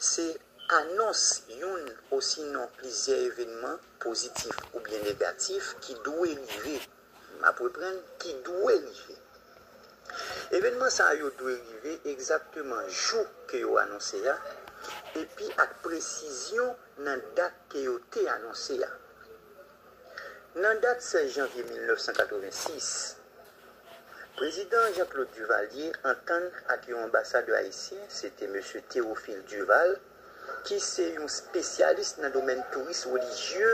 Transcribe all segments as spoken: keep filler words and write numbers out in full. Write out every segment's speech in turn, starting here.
se anons youn osinon plizyè evènman pozitif oubyen negatif ki dwe rive. M ap reprann, ki dwe rive. Evènman sa yo dwe rive egzakteman jou ke yo anonse a, epi ak presizyon nan dat ke yo te anonse a. Nan dat sèz janvye mil nèf san katrevensis, Prezidan Jean-Claude Duvalier antann ak yon anbasadè ayisyen, se te mesye Théophile Duval, ki se yon espesyalis nan domèn touris relijye,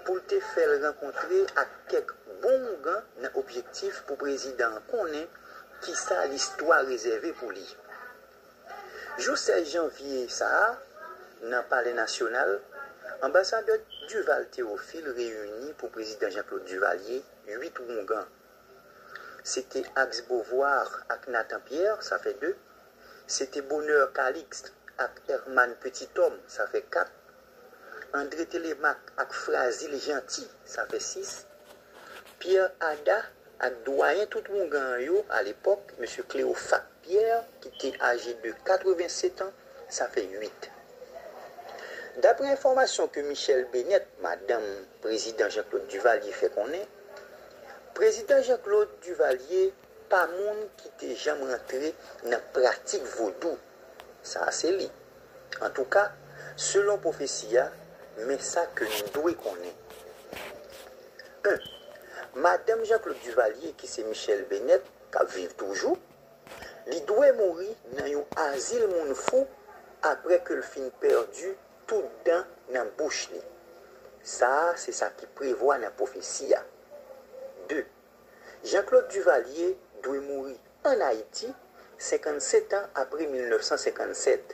pou l te fè l rankontre ak kèk bon ougan nan objektif pou prezidan an konnen kisa listwa rezève pou li. Jou sèz janvye sa a, nan Palè Nasyonal, anbasadè Duval Théophile reyini pou prezidan Jean-Claude Duvalier uit ougan. Se te Axe Beauvoir ak Nathan Pierre, sa fè de. Se te Bonheur Calixte ak Herman Petithomme, sa fè kat. André Télémaque ak Frazil Jeanty, sa fè sis. Pierre Ada ak dwayen tout ougan an yo alepòk, mesye Cléophate Pierre, ki te aje de katrevennsèt an, sa fè uit. Daprè enfòmasyon ke Michèle Bennett, madanm prezidan Jean-Claude Duvalier fè konnen, prezidan Jean-Claude Duvalier pa moun ki te janm rantre nan pratik vodou. Sa a se li. Antouka, selon pwofesi a, men sa ke nou dwe konnen. En. Madanm Jean-Claude Duvalier, ki se Michèle Bennett, k ap viv toujou, li dwe mouri nan yon azil moun fou apre ke l fin pèdi tout dan nan bouch li. Sa a se sa ki prevwa nan pwofesi a. De. Jean-Claude Duvalier dwe mouri ann Ayiti, senkannsèt an apre mil nèf san senkannsèt.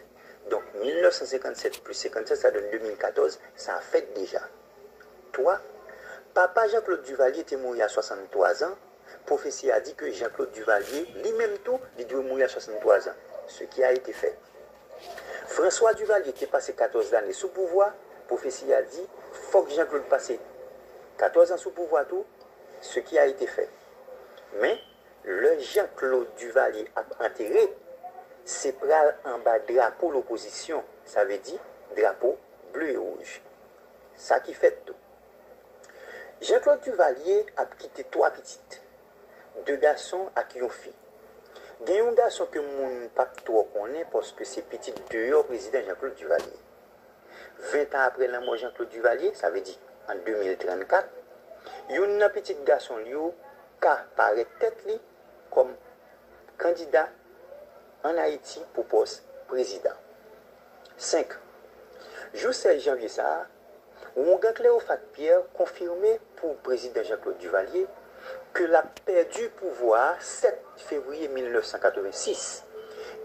Donk, mil nèf san senkannsèt plis senkannsèt, sa donn de mil katòz, sa fèt deja. Twa, papa Jean-Claude Duvalier te mouri a swasanntwa zan, pwofesi a di ke Jean-Claude Duvalier, li menm tou, li dwe mouri a swasanntwa zan, ce qui a été fait. François Duvalier te pase katòz lane sou pouvwa, pwofesi a di, fòk Jean-Claude pase katòz an sou pouvwa tou, ce qui a été fait. Men, lè Jean-Claude Duvalier ap antere, se pral anba drapo lopozisyon, sa vle di drapo ble e wouj. Sa ki fèt tou. Jean-Claude Duvalier ap kite twa pitit, de gason ak yon fi. Gen yon gason ke moun p ap twò konnen paske se pitit deyò prezidan Jean-Claude Duvalier. Ven tan apre lanmò Jean-Claude Duvalier, sa vle di an de mil trannkat, youn nan pitit gason l yo ka parèt tèt li kòm kandida ann Ayiti pou pòs prezidan. Senk. Jou sèz janvye sa a, ougan Cléophate Pierre konfime pou prezidan Jean-Claude Duvalier ke l ap pèdi pouvwa a sèt fevriye mil nèf san katrevensis.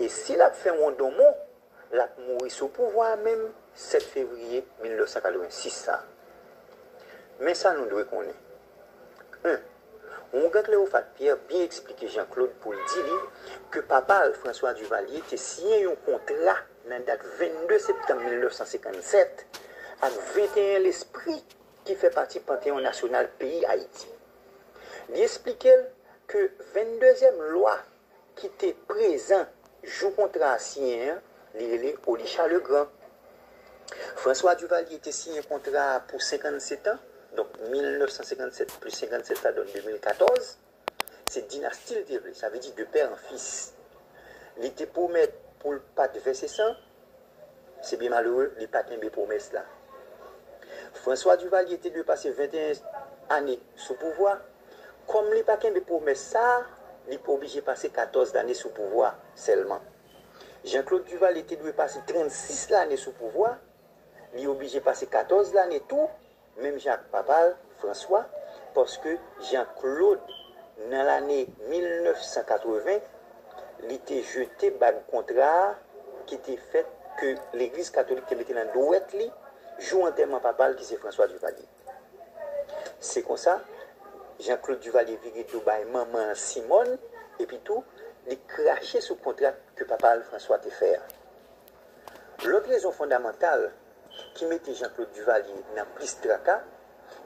E si l ap fè wondonmon, l ap mouri sou pouvwa a menm sèt fevriye mil nèf san katrevensis sa a. Men sa nou dwe konnen. En. Ougan Cléophate Pierre byen eksplike Jean-Claude pou l di li ke papa l, François Duvalier, te siyen yon kontra nan dat vennde septanm mil nèf san senkannsèt ak venteyen lespri ki fè pati Panteyon Nasyonal peyi Ayiti. Li eksplike l ke venndezyèm lwa ki te prezan jou kontra a siyen an, li rele Olichat Legrand. François Duvalier te siyen kontra a pou senkannsèt an, donk mil nèf san senkannsèt plis senkannsèt sa donn de mil katòz. Se dinasti l te vle, sa vle di de père en fils. Li te pwomèt pou l pa t vèse san, se byen malere, li pa kenbe pwomès la. François Duvalier te dwe pase venteyen ane sou pouvwa. Kòm li pa kenbe pwomès sa a, li oblije pase katòz lane sou pouvwa sèlman. Jean-Claude Duvalier te dwe pase trannsis lane sou pouvwa, li oblije pase katòz lane tou, menm jan ak papa l, François, paske Jean-Claude, nan lane mil nèf san katreven, li te jete bag kontra a ki te fèt ke legliz katolik te mete nan dwèt li jou antèman papa l ki se François Duvalier. Se konsa, Jean-Claude Duvalier vire do bay manman l Simone, epi tou, li krache sou kontra ke papa l François te fè a. Lòt rezon fondamantal ki mete Jean-Claude Duvalier nan plis traka,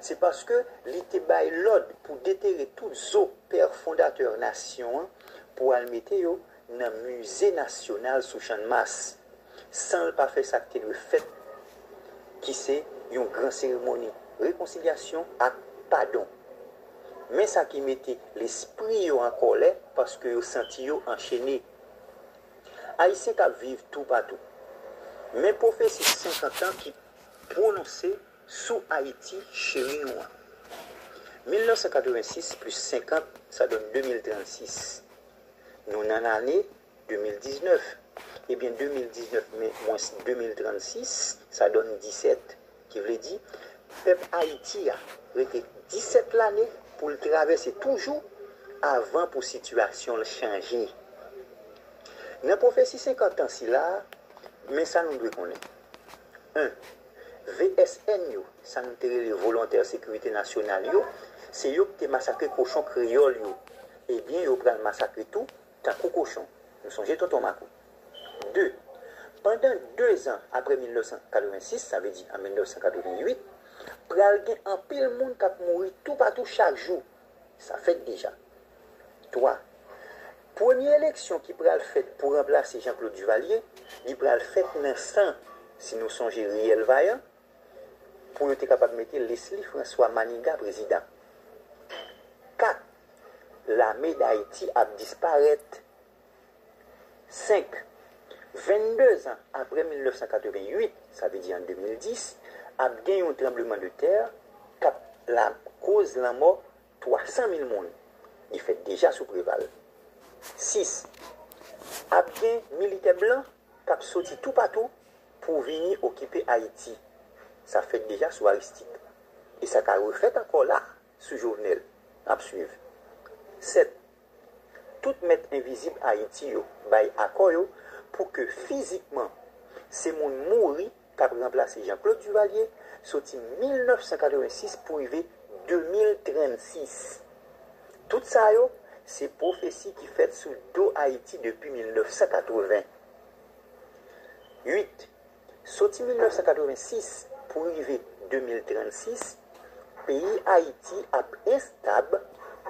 se paske li te bay lòd pou detere tout zo pè fondatè nasyon an pou al mete yo nan Mize Nasyonal sou Channmas. san l pa fè sa k te dwe fèt, ki se yon gran seremoni rekonsilyasyon ak padon. Men sa ki mete lespri yo an kòlè, paske yo santi yo anchene. Ayisyen k ap viv toupatou. Men pwofesi senkant an ki pwononse sou Ayiti cheri nou an. Mil nèf san katrevensis plis senkant, sa donn de mil trannsis. Nou nan lane de mil diznèf. Ebyen, de mil diznèf men mwens de mil trannsis, sa donn disèt. Ki vle di, pèp Ayiti a rete disèt lane pou l travèse toujou avan pou sitiyasyon l chanje. Nan pwofesi senkant an sila a, men sa nou dwe konnen. En, V S N yo, sa nou te rele volontè sekirite nasyonal yo, se yo ki te masakre kochon kreyòl yo. Ebyen, yo pral masakre tou, tankou kochon. Nou sonje Tonton Makout. De, pandan de zan apre mil nèf san katrevensis, sa vle di an mil nèf san katrevenuit, pral gen anpil moun k ap mouri toupatou chak jou. Sa fèt deja. Twa, premye eleksyon ki pral fèt pou ranplase Jean Claude Duvalier, li pral fèt nan san, si nou sonje Riyèl Vayan, pou yo te kapab mete Leslie François Manigat prezidan. Kat, lame Dayiti ap disparèt. Senk, vennde zan apre mil nèf san katrevenuit, sa vle di an de mil dis, ap gen yon tranblemanntè k ap la koz lanmò twa san mil moun. Li fèt deja sou Preval. Sis, ap gen militè blan k ap soti toupatou pou vini okipe Ayiti. Sa fèt deja sou Aristide. E sa ka refèt ankò la sou Jovenel. N ap swiv. Sèt, tout mèt envizib Ayiti yo bay akò yo pou ke fizikman se moun mouri k ap ranplase Jean Claude Duvalier soti mil nèf san katrevensis pou rive de mil trannsis. Tout sa yo, se pwofesi ki fèt sou do Ayiti depi mil nèf san katreven. Uit, soti mil nèf san katrevensis pou rive de mil trannsis, peyi Ayiti ap enstab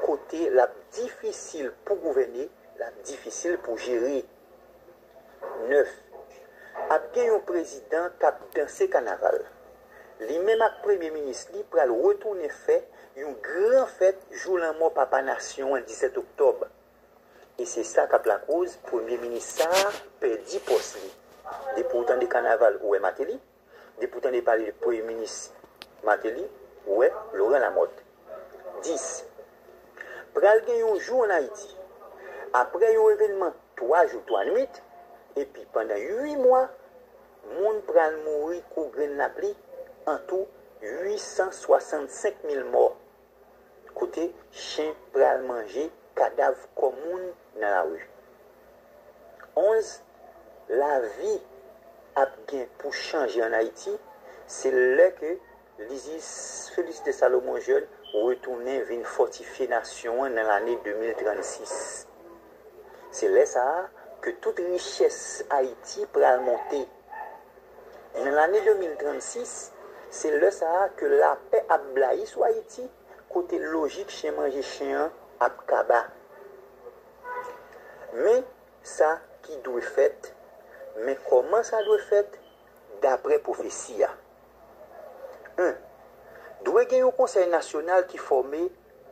kote l ap difisil pou gouvène, l ap difisil pou jere. Nèf, ap gen yon prezidan k ap danse kanaval. Li menm ak premye minis li pral retounen fè yon gran fèt jou lanmò papa nasyon an disèt oktòb. E se sa k ap lakoz premye minis sa a pèdi pòs li. Depi w tande kanaval, ou wè Martelly. Depi w tande pale de premye minis Martelly, ou wè Laurent Lamothe. Dis, pral gen yon jou ann Ayiti. Apre yon evènman twa jou, twa nwit, epi pandan uit mwa, moun pral mouri kou grenn lapli, antou uit san swasannsenk mil mò. Kote chen pral manje kadav kò moun nan lari. Onz, lavi ap gen pou chanje ann Ayiti, se lè ke Lizis Félix de Salomon Jeune retounen vin fòtifye nasyon an nan lane de mil trannsis. Se lè sa a ke tout richès Ayiti pral monte. Nan lane de mil trannsis, se lè sa a ke lapè ap blayi sou Ayiti, kote lojik chen manje chen an ap kaba. Men sa ki dwe fèt, men kòman sa dwe fèt, daprè pwofesi a. En, dwe gen yon konsèy nasyonal ki fòme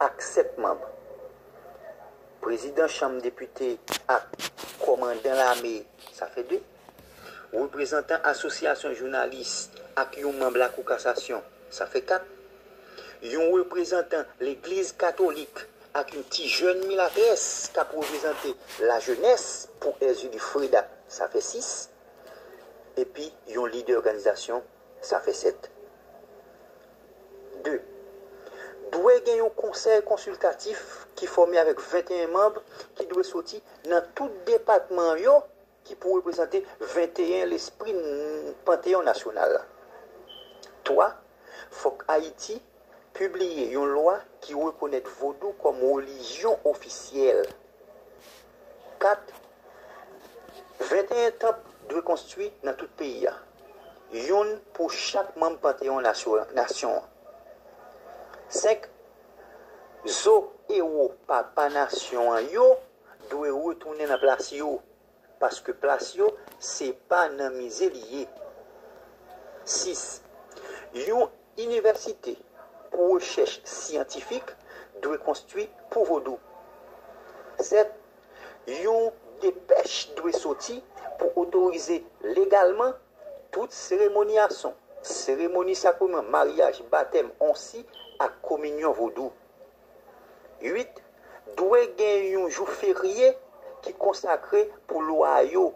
ak sèt manm. Prezidan chanm depite ak kòmandan lame, sa fè de. Reprezantan asosyasyon jounalis ak yon manm Lakou Kasasyon, sa fè kat. Yon reprezantan legliz katolik ak yon ti jèn milatrès k ap reprezante lajenès pou Erzulie Freda, sa fè sis. Epi yon lidè òganizasyon, sa fè sèt. De, dwe gen yon konsèy konsiltatif ki fòme avèk venteyen manm ki dwe soti nan tout depatman yo ki pou reprezante venteyen lespri n-, Panteyon Nasyonal la. Twa, fòk Ayiti pibliye yon lwa ki rekonèt vodou kòm relijyon ofisyèl. Kat, venteyen tanp dwe konstwi nan tout peyi a, youn pou chak manm Panteyon nasyo-, nasyon an. Senk, zo ewo papa nasyon an yo dwe retounen nan plas yo. paske plas yo se pa nan mize li ye. Sis, yon inivèsite pou rechèch syantifik dwe konstwi pou vodou. Sèt, yon depèch dwe soti pou otorize legalman tout seremoni ason, seremoni sakreman, maryaj, batèm, onsi ak kominyon vodou. Uit, dwe gen yon jou ferye ki konsakre pou lwa yo,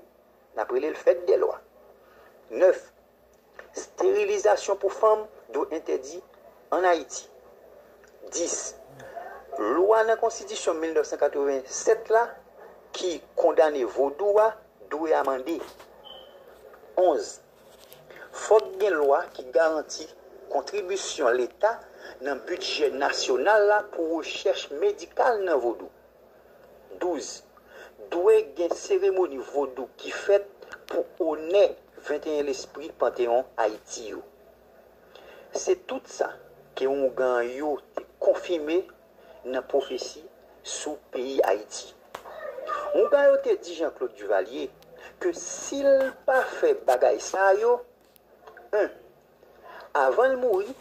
n ap rele l fèt dè lwa. Nèf, sterilizasyon pou fanm dwe entèdi ann Ayiti. Dis, lwa nan konstitisyon mil nèf san katreven sèt la ki kondane vodou a dwe amande. Onz, fòk gen lwa ki garanti kontribisyon Leta nan bidjè nasyonal la pou rechèch medikal nan vodou. Douz, dwe gen seremoni vodou ki fèt pou onè venteyen lespri Panteyon Ayiti yo. Se tout sa ke oungan yo te konfime nan pwofesi sou peyi Ayiti. Oungan yo te di Jean Claude Duvalier ke si l pa fè bagay sa yo, en, avan l mouri,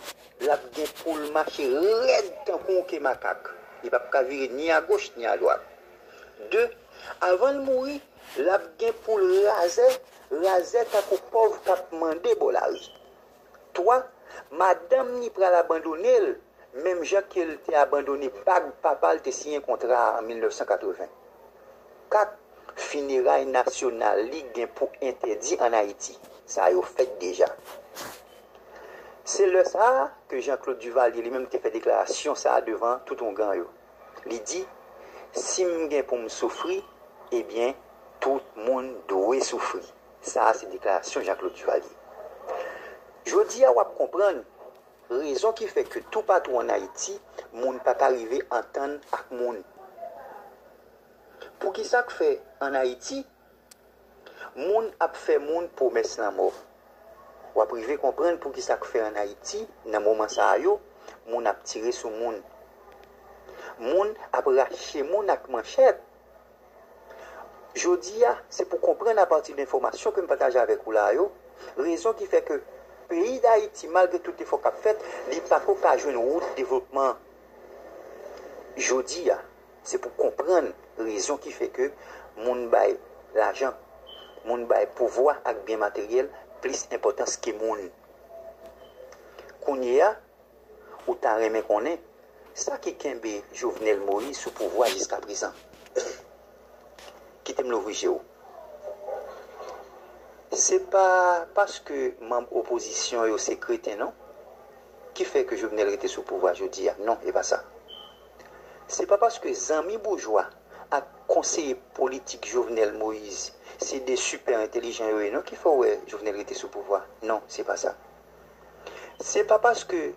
l ap gen pou l mache rèd tankou yon ke makak. Li p ap ka vire ni agoch ni adwat. De, avan l mouri, l ap gen pou l razè, razè tankou pòv k ap mande bò lari. Twa, madanm ni pral abandone l, menm jan ke l te abandone bag papa l te siyen kontra a an mil nèf san katreven. Kat, fineray nasyonal li gen pou entèdi ann Ayiti. Sa yo fèt deja. Se lè sa a ke Jean Claude Duvalier li menm te fè deklarasyon sa a devan tout oungan yo. Li di, si m gen pou m soufri, ebyen, tout moun dwe soufri. Sa a se deklarasyon Jean Claude Duvalier. Jodi a w ap konprann rezon ki fè ke toupatou ann Ayiti, moun pa ka rive antann ak moun. Poukisa k fè ann Ayiti, moun ap fè moun pwomès lanmò? W ap rive konprann poukisa k fè ann Ayiti, nan moman sa a yo, moun ap tire sou moun. Moun ap rache moun ak manchèt. Jodi a, se pou konprann apati de enfòmasyon ke m pataje avèk ou la yo, rezon ki fè ke peyi Dayiti, malgre tout efò k ap fèt, li pako ka jwenn wout devlopman. Jodi a, se pou konprann rezon ki fè ke moun bay lajan, moun bay pouvwa ak byen materyèl plis enpòtans ke moun. Kounye a, ou ta renmen konnen sa ki kenbe Jovenel Moïse sou pouvwa jiska prezan? Kite m louvri je w. Se pa paske manm opozisyon yo se kreten non ki fè ke Jovenel rete sou pouvwa jodi a. Non, e pa sa. Se pa paske zanmi boujwa ak konseye politik Jovenel Moïse se de sipè entèlijan yo ye non ki fè w wè Jovenel rete sou pouvwa. Non, se pa sa. Se pa paske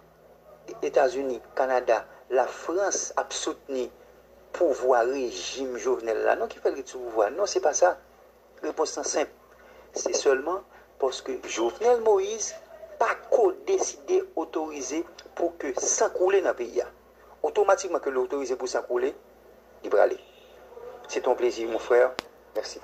Etazini, Kanada, Lafrans ap soutni pouvwa rejim Jovenel la non ki fè l ret sou pouvwa. Non, se pa sa. Repons lan senp. Se sèlman paske Jovenel Moïse pa ko deside otorize pou ke san koule nan peyi a. Otomatikman ke l otorize pou san koule, li prale. Se te yon plezi, mon frè. Mèsi.